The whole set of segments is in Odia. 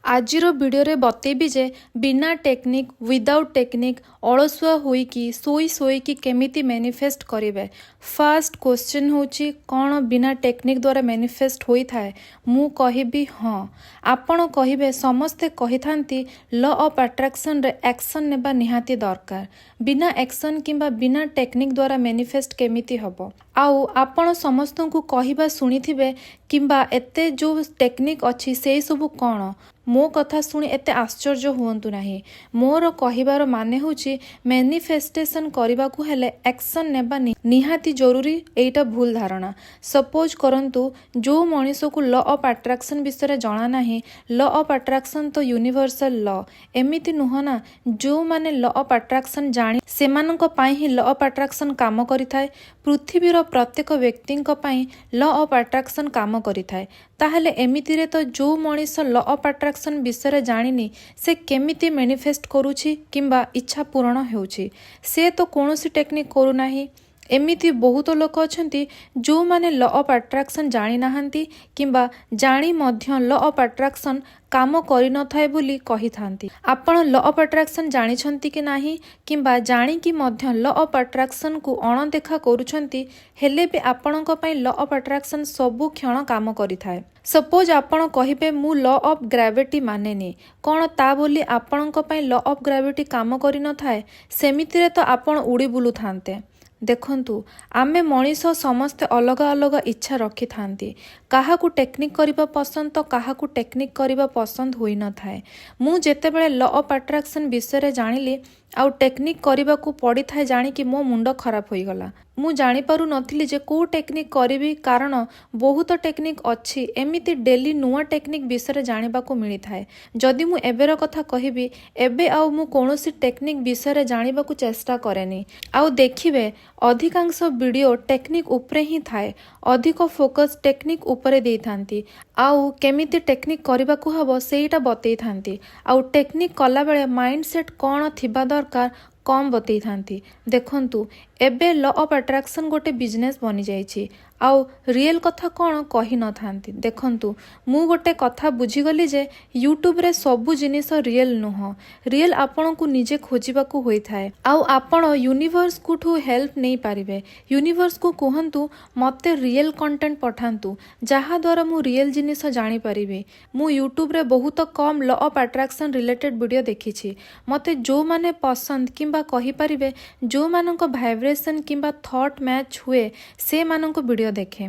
ଆଜିର ଭିଡ଼ିଓରେ ବତେଇବି ଯେ ବିନା ଟେକ୍ନିକ୍, ୱିଦାଉଟ୍ ଟେକ୍ନିକ୍, ଅଳସୁଆ ହୋଇକି ଶୋଇ ଶୋଇକି କେମିତି ମ୍ୟାନିଫେଷ୍ଟ କରିବେ। ଫାର୍ଷ୍ଟ କ୍ୱେଶ୍ଚନ୍ ହେଉଛି, କ'ଣ ବିନା ଟେକ୍ନିକ୍ ଦ୍ୱାରା ମ୍ୟାନିଫେଷ୍ଟ ହୋଇଥାଏ? ମୁଁ କହିବି ହଁ। ଆପଣ କହିବେ, ସମସ୍ତେ କହିଥାନ୍ତି ଲ ଅଫ୍ ଆଟ୍ରାକ୍ସନରେ ଆକ୍ସନ୍ ନେବା ନିହାତି ଦରକାର, ବିନା ଆକ୍ସନ୍ କିମ୍ବା ବିନା ଟେକ୍ନିକ୍ ଦ୍ୱାରା ମ୍ୟାନିଫେଷ୍ଟ କେମିତି ହେବ? ଆଉ ଆପଣ ସମସ୍ତଙ୍କୁ କହିବା ଶୁଣିଥିବେ କିମ୍ବା ଏତେ ଯେଉଁ ଟେକ୍ନିକ୍ ଅଛି, ସେଇ ସବୁ କ'ଣ? ମୋ କଥା ଶୁଣି ଏତେ ଆଶ୍ଚର୍ଯ୍ୟ ହୁଅନ୍ତୁ ନାହିଁ। ମୋର କହିବାର ମାନେ ହେଉଛି, ମ୍ୟାନିଫେଷ୍ଟେସନ୍ କରିବାକୁ ହେଲେ ଆକ୍ସନ୍ ନେବା ନିହାତି ଜରୁରୀ, ଏଇଟା ଭୁଲ ଧାରଣା। ସପୋଜ୍ କରନ୍ତୁ, ଯେଉଁ ମଣିଷକୁ ଲ ଅଫ୍ ଆଟ୍ରାକ୍ସନ୍ ବିଷୟରେ ଜଣା ନାହିଁ, ଲ ଅଫ୍ ଆଟ୍ରାକ୍ସନ୍ ତ ୟୁନିଭର୍ସାଲ ଲ, ଏମିତି ନୁହଁ ନା, ଯେଉଁମାନେ ଲ ଅଫ୍ ଆଟ୍ରାକ୍ସନ୍ ଜାଣି ସେମାନଙ୍କ ପାଇଁ ହିଁ ଲ ଅଫ୍ ଆଟ୍ରାକ୍ସନ୍ କାମ କରିଥାଏ। ପୃଥିବୀର ପ୍ରତ୍ୟେକ ବ୍ୟକ୍ତିଙ୍କ ପାଇଁ ଲ ଅଫ୍ ଆଟ୍ରାକ୍ସନ୍ କାମ କରିଥାଏ। ତାହେଲେ ଏମିତିରେ ତ ଯେଉଁ ମଣିଷ ଲ ଅଫ୍ ଆଟ୍ରାକ୍ସନ୍ ବିଷୟରେ ଜାଣିନି, ସେ କେମିତି ମ୍ୟାନିଫେଷ୍ଟ କରୁଛି କିମ୍ବା ଇଚ୍ଛା ପୂରଣ ହେଉଛି? ସେ ତ କୌଣସି ଟେକ୍ନିକ୍ କରୁନାହିଁ। ଏମିତି ବହୁତ ଲୋକ ଅଛନ୍ତି, ଯେଉଁମାନେ ଲ ଅଫ୍ ଆଟ୍ରାକ୍ସନ୍ ଜାଣିନାହାନ୍ତି କିମ୍ବା ଜାଣି ମଧ୍ୟ ଲ ଅଫ୍ ଆଟ୍ରାକ୍ସନ୍ କାମ କରିନଥାଏ ବୋଲି କହିଥାନ୍ତି। ଆପଣ ଲ ଅଫ୍ ଆଟ୍ରାକ୍ସନ୍ ଜାଣିଛନ୍ତି କି ନାହିଁ କିମ୍ବା ଜାଣିକି ମଧ୍ୟ ଲ ଅଫ୍ ଆଟ୍ରାକ୍ସନ୍କୁ ଅଣଦେଖା କରୁଛନ୍ତି, ହେଲେ ବି ଆପଣଙ୍କ ପାଇଁ ଲ ଅଫ୍ ଆଟ୍ରାକ୍ସନ୍ ସବୁ କ୍ଷଣ କାମ କରିଥାଏ। ସପୋଜ୍ ଆପଣ କହିବେ, ମୁଁ ଲ ଅଫ୍ ଗ୍ରାଭିଟି ମାନେନି, କ'ଣ ତା ବୋଲି ଆପଣଙ୍କ ପାଇଁ ଲ ଅଫ୍ ଗ୍ରାଭିଟି କାମ କରିନଥାଏ? ସେମିତିରେ ତ ଆପଣ ଉଡ଼ି ବୁଲୁଥାନ୍ତେ। ଦେଖନ୍ତୁ, ଆମେ ମଣିଷ ସମସ୍ତେ ଅଲଗା ଅଲଗା ଇଚ୍ଛା ରଖିଥାନ୍ତି। କାହାକୁ ଟେକ୍ନିକ୍ କରିବା ପସନ୍ଦ ତ କାହାକୁ ଟେକ୍ନିକ୍ କରିବା ପସନ୍ଦ ହୋଇନଥାଏ। ମୁଁ ଯେତେବେଳେ ଲ ଅଫ୍ ଆଟ୍ରାକ୍ସନ୍ ବିଷୟରେ ଜାଣିଲି ଆଉ ଟେକ୍ନିକ୍ କରିବାକୁ ପଡ଼ିଥାଏ ଜାଣିକି ମୋ ମୁଣ୍ଡ ଖରାପ ହୋଇଗଲା। ମୁଁ ଜାଣିପାରୁନଥିଲି ଯେ କେଉଁ ଟେକ୍ନିକ୍ କରିବି, କାରଣ ବହୁତ ଟେକ୍ନିକ୍ ଅଛି। ଏମିତି ଡେଲି ନୂଆ ଟେକ୍ନିକ୍ ବିଷୟରେ ଜାଣିବାକୁ ମିଳିଥାଏ। ଯଦି ମୁଁ ଏବେର କଥା କହିବି, ଏବେ ଆଉ ମୁଁ କୌଣସି ଟେକ୍ନିକ୍ ବିଷୟରେ ଜାଣିବାକୁ ଚେଷ୍ଟା କରେନି। ଆଉ ଦେଖିବେ, ଅଧିକାଂଶ ଭିଡ଼ିଓ ଟେକ୍ନିକ୍ ଉପରେ ହିଁ ଥାଏ। ଅଧିକ ଫୋକସ୍ ଟେକ୍ନିକ୍ ଉପରେ ଦେଇଥାନ୍ତି ଆଉ କେମିତି ଟେକ୍ନିକ୍ କରିବାକୁ ହେବ, ସେଇଟା ବତେଇଥାନ୍ତି। ଆଉ ଟେକ୍ନିକ୍ କଲାବେଳେ ମାଇଣ୍ଡ ସେଟ୍ କ'ଣ ଥିବା ଦରକାର, କମ୍ ବତେଇଥାନ୍ତି। ଦେଖନ୍ତୁ, ଏବେ ଲ ଅଫ୍ ଆଟ୍ରାକ୍ସନ୍ ଗୋଟେ ବିଜନେସ୍ ବନିଯାଇଛି ଆଉ ରିଏଲ୍ କଥା କ'ଣ କହିନଥାନ୍ତି। ଦେଖନ୍ତୁ, ମୁଁ ଗୋଟେ କଥା ବୁଝିଗଲି ଯେ ୟୁଟ୍ୟୁବରେ ସବୁ ଜିନିଷ ରିଏଲ୍ ନୁହଁ। ରିଏଲ୍ ଆପଣଙ୍କୁ ନିଜେ ଖୋଜିବାକୁ ହୋଇଥାଏ। ଆଉ ଆପଣ ୟୁନିଭର୍ସକୁଠୁ ହେଲ୍ପ ନେଇପାରିବେ। ୟୁନିଭର୍ସକୁ କୁହନ୍ତୁ, ମୋତେ ରିଏଲ୍ କଣ୍ଟେଣ୍ଟ ପଠାନ୍ତୁ, ଯାହାଦ୍ୱାରା ମୁଁ ରିଏଲ୍ ଜିନିଷ ଜାଣିପାରିବି। ମୁଁ ୟୁଟ୍ୟୁବରେ ବହୁତ କମ୍ law of attraction related video ଦେଖିଛି। ମୋତେ ଯେଉଁମାନେ ପସନ୍ଦ କିମ୍ବା କହିପାରିବେ, ଯେଉଁମାନଙ୍କ ଭାଇବ୍ରେସନ୍ କିମ୍ବା ଥଟ୍ ମ୍ୟାଚ୍ ହୁଏ, ସେମାନଙ୍କ ଭିଡ଼ିଓ ଦେଖେ।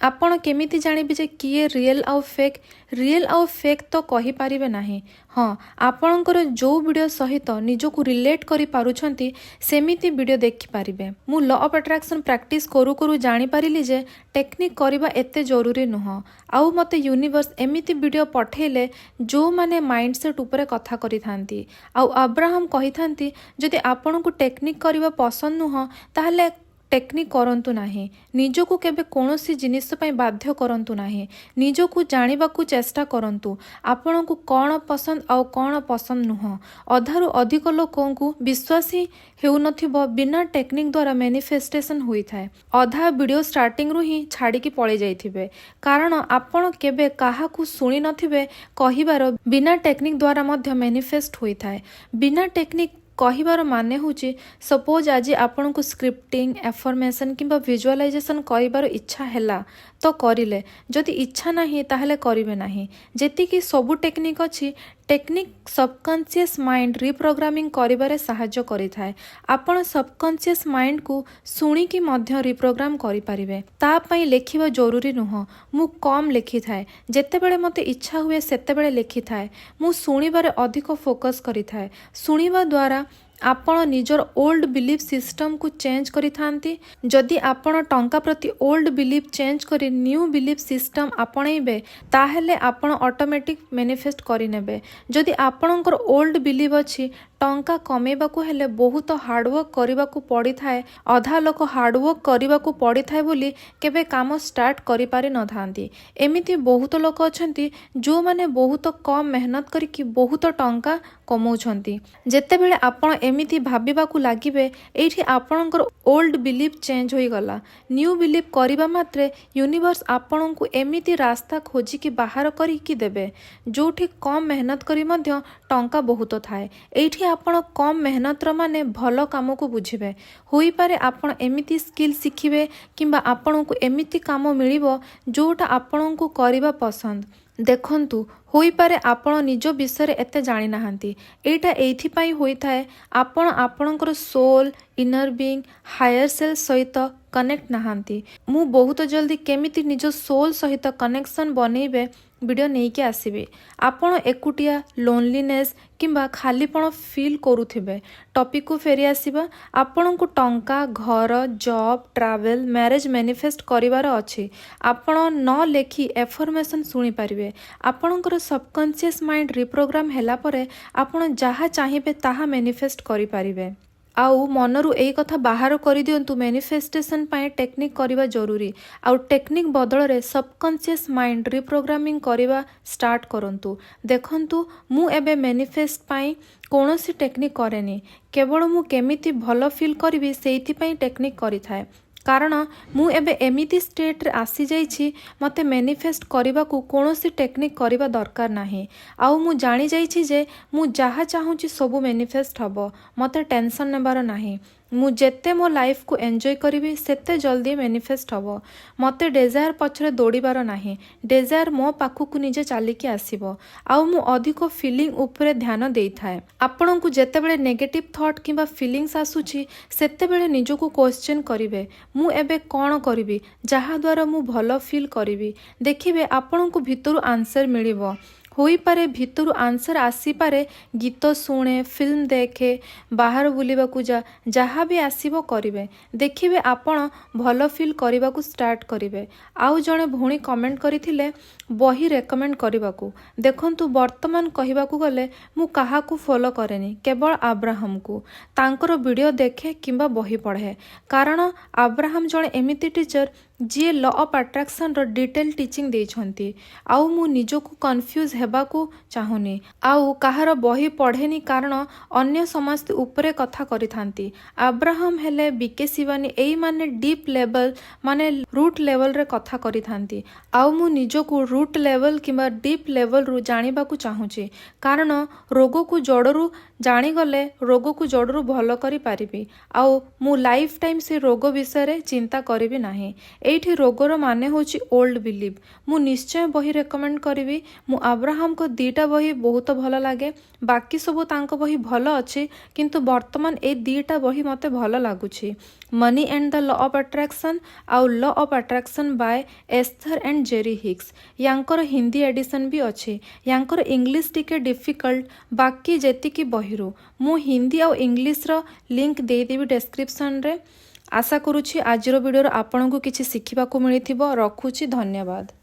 ଆପଣ କେମିତି ଜାଣିବେ ଯେ କିଏ ରିଏଲ୍ ଆଉ ଫେକ୍? ରିଏଲ୍ ଆଉ ଫେକ୍ ତ କହିପାରିବେ ନାହିଁ। ହଁ, ଆପଣଙ୍କର ଯେଉଁ ଭିଡ଼ିଓ ସହିତ ନିଜକୁ ରିଲେଟ୍ କରିପାରୁଛନ୍ତି, ସେମିତି ଭିଡ଼ିଓ ଦେଖିପାରିବେ। ମୁଁ ଲ ଅଫ୍ ଆଟ୍ରାକ୍ସନ୍ ପ୍ରାକ୍ଟିସ୍ କରୁ କରୁ ଜାଣିପାରିଲି ଯେ ଟେକ୍ନିକ୍ କରିବା ଏତେ ଜରୁରୀ ନୁହଁ। ଆଉ ମୋତେ ୟୁନିଭର୍ସ ଏମିତି ଭିଡ଼ିଓ ପଠେଇଲେ, ଯେଉଁମାନେ ମାଇଣ୍ଡସେଟ୍ ଉପରେ କଥା କରିଥାନ୍ତି। ଆଉ ଆବ୍ରାହମ କହିଥାନ୍ତି, ଯଦି ଆପଣଙ୍କୁ ଟେକ୍ନିକ୍ କରିବା ପସନ୍ଦ ନୁହଁ, ତାହେଲେ ଟେକ୍ନିକ୍ କରନ୍ତୁ ନାହିଁ। ନିଜକୁ କେବେ କୌଣସି ଜିନିଷ ପାଇଁ ବାଧ୍ୟ କରନ୍ତୁ ନାହିଁ। ନିଜକୁ ଜାଣିବାକୁ ଚେଷ୍ଟା କରନ୍ତୁ, ଆପଣଙ୍କୁ କ'ଣ ପସନ୍ଦ ଆଉ କ'ଣ ପସନ୍ଦ ନୁହଁ। ଅଧାରୁ ଅଧିକ ଲୋକଙ୍କୁ ବିଶ୍ୱାସ ହିଁ ହେଉନଥିବ, ବିନା ଟେକ୍ନିକ୍ ଦ୍ୱାରା ମ୍ୟାନିଫେଷ୍ଟେସନ୍ ହୋଇଥାଏ। ଅଧା ଭିଡ଼ିଓ ଷ୍ଟାର୍ଟିଂରୁ ହିଁ ଛାଡ଼ିକି ପଳେଇ ଯାଇଥିବେ, କାରଣ ଆପଣ କେବେ କାହାକୁ ଶୁଣି ନଥିବେ କହିବାର, ବିନା ଟେକ୍ନିକ୍ ଦ୍ୱାରା ମଧ୍ୟ ମ୍ୟାନିଫେଷ୍ଟ ହୋଇଥାଏ। ବିନା ଟେକ୍ନିକ୍ କହିବାର ମାନେ ହେଉଛି, ସପୋଜ୍ ଆଜି ଆପଣଙ୍କୁ ସ୍କ୍ରିପ୍ଟିଂ, ଆଫର୍ମେସନ୍ କିମ୍ବା ଭିଜୁଆଲାଇଜେସନ୍ କରିବାର ଇଚ୍ଛା ହେଲା ତ କରିଲେ, ଯଦି ଇଚ୍ଛା ନାହିଁ ତାହେଲେ କରିବେ ନାହିଁ। ଯେତିକି ସବୁ ଟେକ୍ନିକ୍ ଅଛି, ଟେକ୍ନିକ୍ ସବକନସିୟସ୍ ମାଇଣ୍ଡ ରିପ୍ରୋଗ୍ରାମିଂ କରିବାରେ ସାହାଯ୍ୟ କରିଥାଏ। ଆପଣ ସବକନସିୟସ୍ ମାଇଣ୍ଡକୁ ଶୁଣିକି ମଧ୍ୟ ରିପ୍ରୋଗ୍ରାମ କରିପାରିବେ। ତା ପାଇଁ ଲେଖିବା ଜରୁରୀ ନୁହଁ। ମୁଁ କମ୍ ଲେଖିଥାଏ। ଯେତେବେଳେ ମୋତେ ଇଚ୍ଛା ହୁଏ, ସେତେବେଳେ ଲେଖିଥାଏ। ମୁଁ ଶୁଣିବାରେ ଅଧିକ ଫୋକସ୍ କରିଥାଏ। ଶୁଣିବା ଦ୍ୱାରା ଆପଣ ନିଜର ଓଲ୍ଡ ବିଲିଫ୍ ସିଷ୍ଟମକୁ ଚେଞ୍ଜ କରିଥାନ୍ତି। ଯଦି ଆପଣ ଟଙ୍କା ପ୍ରତି ଓଲ୍ଡ ବିଲିଫ୍ ଚେଞ୍ଜ କରି ନ୍ୟୁ ବିଲିଫ୍ ସିଷ୍ଟମ ଆପଣେଇବେ, ତାହେଲେ ଆପଣ ଅଟୋମେଟିକ୍ ମ୍ୟାନିଫେଷ୍ଟ କରିନେବେ। ଯଦି ଆପଣଙ୍କର ଓଲ୍ଡ ବିଲିଫ୍ ଅଛି, ଟଙ୍କା କମେଇବାକୁ ହେଲେ ବହୁତ ହାର୍ଡ଼ୱାର୍କ କରିବାକୁ ପଡ଼ିଥାଏ। ଅଧା ଲୋକ ହାର୍ଡ଼ୱାର୍କ କରିବାକୁ ପଡ଼ିଥାଏ ବୋଲି କେବେ କାମ ଷ୍ଟାର୍ଟ କରିପାରିନଥାନ୍ତି। ଏମିତି ବହୁତ ଲୋକ ଅଛନ୍ତି, ଯେଉଁମାନେ ବହୁତ କମ୍ ମେହନତ କରିକି ବହୁତ ଟଙ୍କା କମଉଛନ୍ତି। ଯେତେବେଳେ ଆପଣ ଏମିତି ଭାବିବାକୁ ଲାଗିବେ, ଏଇଠି ଆପଣଙ୍କର ଓଲ୍ଡ ବିଲିଫ୍ ଚେଞ୍ଜ ହୋଇଗଲା। ନ୍ୟୁ ବିଲିଫ୍ କରିବା ମାତ୍ରେ ୟୁନିଭର୍ସ ଆପଣଙ୍କୁ ଏମିତି ରାସ୍ତା ଖୋଜିକି ବାହାର କରିକି ଦେବେ, ଯେଉଁଠି କମ୍ ମେହନତ କରି ମଧ୍ୟ ଟଙ୍କା ବହୁତ ଥାଏ। ଏଇଠି ଆପଣ କମ୍ ମେହନତର ମାନେ ଭଲ କାମକୁ ବୁଝିବେ। ହୋଇପାରେ ଆପଣ ଏମିତି ସ୍କିଲ୍ ଶିଖିବେ କିମ୍ବା ଆପଣଙ୍କୁ ଏମିତି କାମ ମିଳିବ, ଯେଉଁଟା ଆପଣଙ୍କୁ କରିବା ପସନ୍ଦ। ଦେଖନ୍ତୁ, ହୋଇପାରେ ଆପଣ ନିଜ ବିଷୟରେ ଏତେ ଜାଣିନାହାନ୍ତି। ଏଇଟା ଏଇଥିପାଇଁ ହୋଇଥାଏ, ଆପଣ ଆପଣଙ୍କର soul, inner being, higher self ସହିତ କନେକ୍ଟ ନାହାନ୍ତି। ମୁଁ ବହୁତ ଜଲ୍ଦି କେମିତି ନିଜ ସୋଲ୍ ସହିତ କନେକ୍ସନ୍ ବନେଇବେ ଭିଡ଼ିଓ ନେଇକି ଆସିବି। ଆପଣ ଏକୁଟିଆ, ଲୋନଲିନେସ୍ କିମ୍ବା ଖାଲିପଣ ଫିଲ୍ କରୁଥିବେ। ଟପିକକୁ ଫେରି ଆସିବା। ଆପଣଙ୍କୁ ଟଙ୍କା, ଘର, ଜବ୍, ଟ୍ରାଭେଲ୍, ମ୍ୟାରେଜ୍ ମ୍ୟାନିଫେଷ୍ଟ କରିବାର ଅଛି। ଆପଣ ନ ଲେଖି ଏଫର୍ମେସନ୍ ଶୁଣିପାରିବେ। ଆପଣଙ୍କର ସବକନସିୟସ୍ ମାଇଣ୍ଡ ରିପ୍ରୋଗ୍ରାମ ହେଲା ପରେ ଆପଣ ଯାହା ଚାହିଁବେ ତାହା ମ୍ୟାନିଫେଷ୍ଟ କରିପାରିବେ। ଆଉ ମନରୁ ଏଇ କଥା ବାହାର କରିଦିଅନ୍ତୁ, ମ୍ୟାନିଫେଷ୍ଟେସନ୍ ପାଇଁ ଟେକ୍ନିକ୍ କରିବା ଜରୁରୀ। ଆଉ ଟେକ୍ନିକ୍ ବଦଳରେ ସବକନସିୟସ୍ ମାଇଣ୍ଡ ରିପ୍ରୋଗ୍ରାମିଂ କରିବା ଷ୍ଟାର୍ଟ କରନ୍ତୁ। ଦେଖନ୍ତୁ, ମୁଁ ଏବେ ମ୍ୟାନିଫେଷ୍ଟ ପାଇଁ କୌଣସି ଟେକ୍ନିକ୍ କରେନି। କେବଳ ମୁଁ କେମିତି ଭଲ ଫିଲ୍ କରିବି, ସେଇଥିପାଇଁ ଟେକ୍ନିକ୍ କରିଥାଏ। କାରଣ ମୁଁ ଏବେ ଏମିତି ଷ୍ଟେଟ୍ରେ ଆସିଯାଇଛି, ମୋତେ ମ୍ୟାନିଫେଷ୍ଟ କରିବାକୁ କୌଣସି ଟେକ୍ନିକ୍ କରିବା ଦରକାର ନାହିଁ। ଆଉ ମୁଁ ଜାଣିଯାଇଛି ଯେ ମୁଁ ଯାହା ଚାହୁଁଛି ସବୁ ମ୍ୟାନିଫେଷ୍ଟ ହେବ। ମୋତେ ଟେନସନ୍ ନେବାର ନାହିଁ। ମୁଁ ଯେତେ ମୋ ଲାଇଫକୁ ଏନ୍ଜୟ କରିବି, ସେତେ ଜଲ୍ଦି ମ୍ୟାନିଫେଷ୍ଟ ହେବ। ମୋତେ ଡେଜାୟାର ପଛରେ ଦୌଡ଼ିବାର ନାହିଁ। ଡେଜାୟାର ମୋ ପାଖକୁ ନିଜେ ଚାଲିକି ଆସିବ। ଆଉ ମୁଁ ଅଧିକ ଫିଲିଂ ଉପରେ ଧ୍ୟାନ ଦେଇଥାଏ। ଆପଣଙ୍କୁ ଯେତେବେଳେ ନେଗେଟିଭ୍ ଥଟ୍ କିମ୍ବା ଫିଲିଙ୍ଗସ୍ ଆସୁଛି, ସେତେବେଳେ ନିଜକୁ କ୍ୱେଶ୍ଚନ୍ କରିବେ, ମୁଁ ଏବେ କ'ଣ କରିବି ଯାହାଦ୍ୱାରା ମୁଁ ଭଲ ଫିଲ୍ କରିବି? ଦେଖିବେ, ଆପଣଙ୍କୁ ଭିତରୁ ଆନ୍ସର ମିଳିବ। ହୋଇପାରେ ଭିତରୁ ଆନ୍ସର ଆସିପାରେ, ଗୀତ ଶୁଣେ, ଫିଲ୍ମ ଦେଖେ, ବାହାର ବୁଲିବାକୁ ଯା। ଯାହା ବି ଆସିବ କରିବେ। ଦେଖିବେ, ଆପଣ ଭଲ ଫିଲ୍ କରିବାକୁ ଷ୍ଟାର୍ଟ କରିବେ। ଆଉ ଜଣେ ଭଉଣୀ କମେଣ୍ଟ କରିଥିଲେ ବହି ରେକମେଣ୍ଡ କରିବାକୁ। ଦେଖନ୍ତୁ, ବର୍ତ୍ତମାନ କହିବାକୁ ଗଲେ ମୁଁ କାହାକୁ ଫଲୋ କରେନି, କେବଳ ଆବ୍ରାହମକୁ। ତାଙ୍କର ଭିଡ଼ିଓ ଦେଖେ କିମ୍ବା ବହି ପଢ଼େ। କାରଣ ଆବ୍ରାହମ ଜଣେ ଏମିତି ଟିଚର, ଯିଏ ଲ ଅଫ୍ ଆଟ୍ରାକ୍ସନର ଡିଟେଲ ଟିଚିଂ ଦେଇଛନ୍ତି। ଆଉ ମୁଁ ନିଜକୁ କନଫ୍ୟୁଜ୍ ହେବାକୁ ଚାହୁଁନି। ଆଉ କାହାର ବହି ପଢ଼େନି, କାରଣ ଅନ୍ୟ ସମସ୍ତେ ଉପରେ କଥା କରିଥାନ୍ତି। ଆବ୍ରାହମ ହେଲେ, ବିକେ ଶିବାନୀ, ଏଇମାନେ ଡିପ୍ ଲେଭେଲ ମାନେ ରୁଟ୍ ଲେଭେଲରେ କଥା କରିଥାନ୍ତି। ଆଉ ମୁଁ ନିଜକୁ ରୁଟ୍ ଲେଭେଲ କିମ୍ବା ଡିପ୍ ଲେଭେଲରୁ ଜାଣିବାକୁ ଚାହୁଁଛି। କାରଣ ରୋଗକୁ ଜଡ଼ରୁ ଜାଣିଗଲେ ରୋଗକୁ ଜଡ଼ରୁ ଭଲ କରିପାରିବି। ଆଉ ମୁଁ ଲାଇଫ୍ ଟାଇମ୍ ସେ ରୋଗ ବିଷୟରେ ଚିନ୍ତା କରିବି ନାହିଁ। ଏଇଠି ରୋଗର ମାନେ ହେଉଛି ଓଲ୍ଡ ବିଲିଫ୍। ମୁଁ ନିଶ୍ଚୟ ବହି ରେକମେଣ୍ଡ କରିବି। ମୁଁ ଆବ୍ରାହମଙ୍କ ଦୁଇଟା ବହି ବହୁତ ଭଲ ଲାଗେ। ବାକି ସବୁ ତାଙ୍କ ବହି ଭଲ ଅଛି, କିନ୍ତୁ ବର୍ତ୍ତମାନ ଏଇ ଦୁଇଟା ବହି ମୋତେ ଭଲ ଲାଗୁଛି, Money and the Law of Attraction ଆଉ Law of Attraction by Esther and Jerry Hicks। ୟାଙ୍କର ହିନ୍ଦୀ ଏଡିସନ୍ ବି ଅଛି। ୟାଙ୍କର ଇଂଲିଶ ଟିକେ ଡିଫିକଲ୍ଟ ବାକି ଯେତିକି ବହିରୁ। ମୁଁ ହିନ୍ଦୀ ଆଉ ଇଂଲିଶର ଲିଙ୍କ ଦେଇଦେବି ଡେସ୍କ୍ରିପସନରେ। ଆଶା କରୁଛି ଆଜିର ଭିଡ଼ିଓରୁ ଆପଣଙ୍କୁ କିଛି ଶିଖିବାକୁ ମିଳିଥିବ। ରଖୁଛି, ଧନ୍ୟବାଦ।